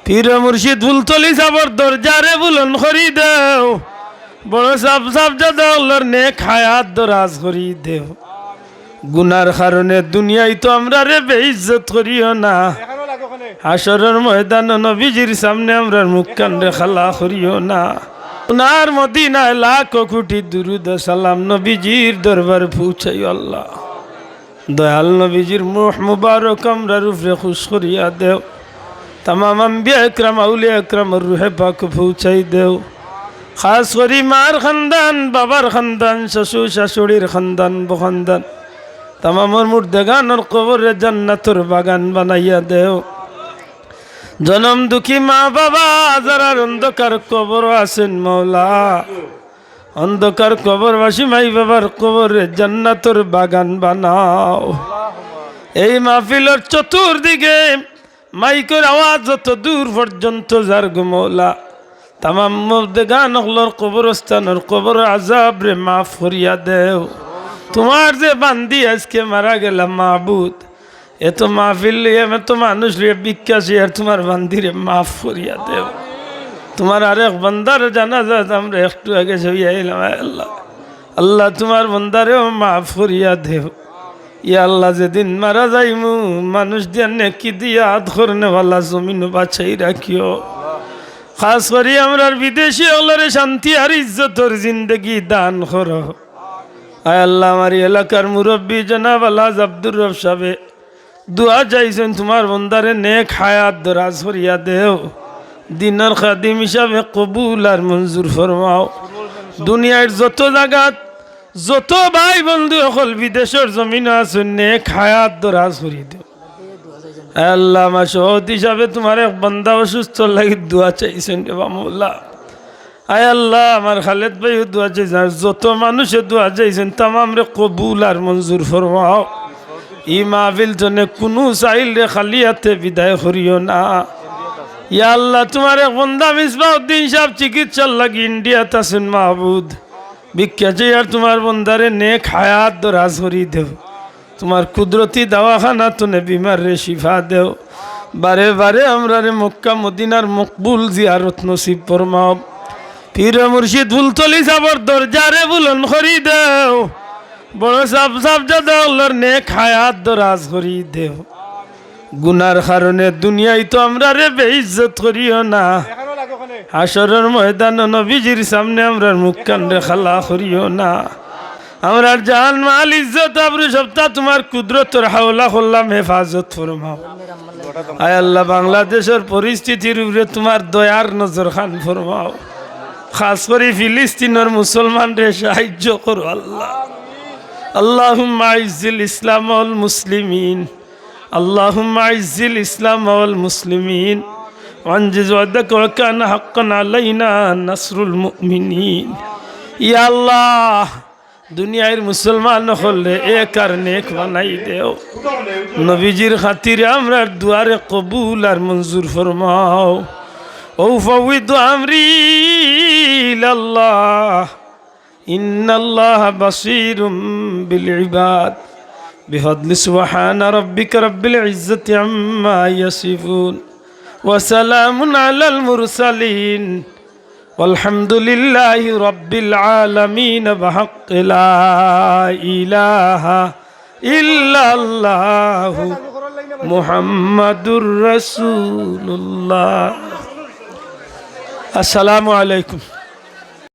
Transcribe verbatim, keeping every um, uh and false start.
পীর মুর্শিদ ফুলতলি সাবর দরজারে বুলন্দ করি দেও। বড় সাব সাবজাদা অকলর নেক হায়াত দরাজ করি দেও। গুনার কারণে দুনিয়াত তো আমরারে বেইজ্জত করিও না। হাশরর ময়দানো নবীজির সামনে আমরার মুখখানরে কালা করিও না। সোনার মদিনায় লাখো কোটি দুরুদ ও সালাম নবীজির দরবার পৌঁছাইও আল্লাহ। দয়াল নবীজির মুখ মুবারক আমরার উপরে খুশ করিয়া দেও। তামাম আম্বিয়া একরাম, আউলিয়া একরামর রুহে পাক পৌঁছাই দেও। খাস করি মার খান্দান, বাবার খান্দান, শ্বশুর শাশুড়ির খান্দান, বখান্দান, তামামর মুর্দেগানর কবররে জান্নাতর বাগান বানাইয়া দেও। জনম দুঃখী মা বাবা যারার অন্ধকার কবরো আছেন মওলা, অন্ধকার কবরবাসী মাই বাবার কবররে জান্নাতর বাগান বানাও। এই মাহফিলর চতুর্দিকে মাইকর আওয়াজ যত দূর পর্যন্ত যার গো মওলা, তামাম মুর্দেগান অকলর কবরস্থানর কবর আজাবরে মাফ করিয়া দেও। তোমার যে বান্দি আজকে মারা গেলা মাবুদ, এত মাহফিল লইয়া, এত মানুষ লইয়া ভিক্ষা চাইয়ার তোমার বান্দিরে মাফ করিয়া দেও। তোমার আরেক বান্দার জানাজাত আমরা একটু আগে চাইয়া আইলাম, আয় আল্লাহ। আল্লাহ, তোমার বান্দারেও মাফ করিয়া দেও। ইয়া আল্লাহ, যেদিন মারা যাইমু, মানুষ দিয়া নেকি দিয়া আদখরনেওয়ালা জমিনো বাঁচাই রাখিও। খাস করি আমরার বিদেশি অকলরে শান্তি আর ইজ্জতর জিন্দেগি দান করো। আয় আল্লাহ, আমার এই এলাকার মুরব্বী জনাব আলহাজ আব্দুর রব সাবে দোয়া চাইছইন, তোমার বন্দারে নেক হায়াত দরাজ করিয়া দেও, দিনর খাদিম হিসাবে কবুল আর মঞ্জুর ফরমাও। দুনিয়ার যত জাগাত যত ভাই বন্ধু অকল বিদেশর জমিনো আছইন, নেক হায়াত দরাজ করি দেও। আয় আল্লাহ, আমার সহদ হিসাবে তোমার এক বান্দা অসুস্থ লাগি দোয়া চাইছইন রে বা মওলা। আয় আল্লাহ, আমার খালেদ ভাইও দোয়া চাইছইন, আর যত মানুষে দোয়া চাইছইন, তামামরে কবুল আর মঞ্জুর ফরমাও। ই মাহফিল তনে কুনু সাইলরে খালি হাতে বিদায় করিও না। ইয়া আল্লাহ, তোমার এক বন্দা মিসবাউদ্দিন সাব চিকিৎসার লাগি ইন্ডিয়াত আছইন মাবুদ। ভিক্ষা চাইয়ার তোমার বন্দারে নেক হায়াত দরাজ করি দেও। তোমার কুদরতি দাওয়াখানা তনে বিমাররে শিফা দেও। বারে বারে আমরারে মক্কা মদিনার মকবুল জিয়ারত নসিব ফরমাও। পীর মুর্শিদ ফুলতলি সাবর দরজারে বুলন্দ করি দেও। বড় সাব সাবজাদা অকলর নেক হায়াত দরাজ করি দেও। গুনার কারণে দুনিয়াত তো আমরারে বেইজ্জত করিও না। হাশরর ময়দানো নবীজির সামনে আমরার মুখখানরে কালা করিও না। আমরার জান, মাল, ইজ্জত, আবরু সবতা তোমার কুদরতর হাওলা করলাম, হেফাজত ফরমাও। আয় আল্লাহ, বাংলাদেশর পরিস্থিতির উপরে তোমার দয়ার নজরখান ফরমাও। খাস করি ফিলিস্তিনর মুসলমানরে সাহায্য করো আল্লাহ। আল্লাহুম্মা আইজ্জিল ইসলাম ওয়াল মুসলিমিন। আল্লাহুম্মা আইজ্জিল ইসলাম ওয়াল মুসলিমিন। ওয়ানজিজ ওয়াদাকা ওয়া কানা হাক্কান আলাইনা নাসরুল মুমিনিন। ইয়া আল্লাহ, দুনিয়ার মুসলমান অকলরে এক আর নেক বানাই দেও। নবীজির খাতিরে আমরার দোয়ারে কবুল আর মঞ্জুর ফরমাও। উফাউইদু আমরি ইলাল্লাহ। ইন্নাল্লাহা বাসীরুম বিল ইবাদ। বিফাদলি সুবহানা রাব্বিকা রাব্বিল ইজ্জাতি আম্মা ইয়াসিফুন। ওয়া সালামুন আলাল মুরসালিন। والحمد لله رب العالمين بحق لا إله إلا الله محمد رسول الله. السلام عليكم.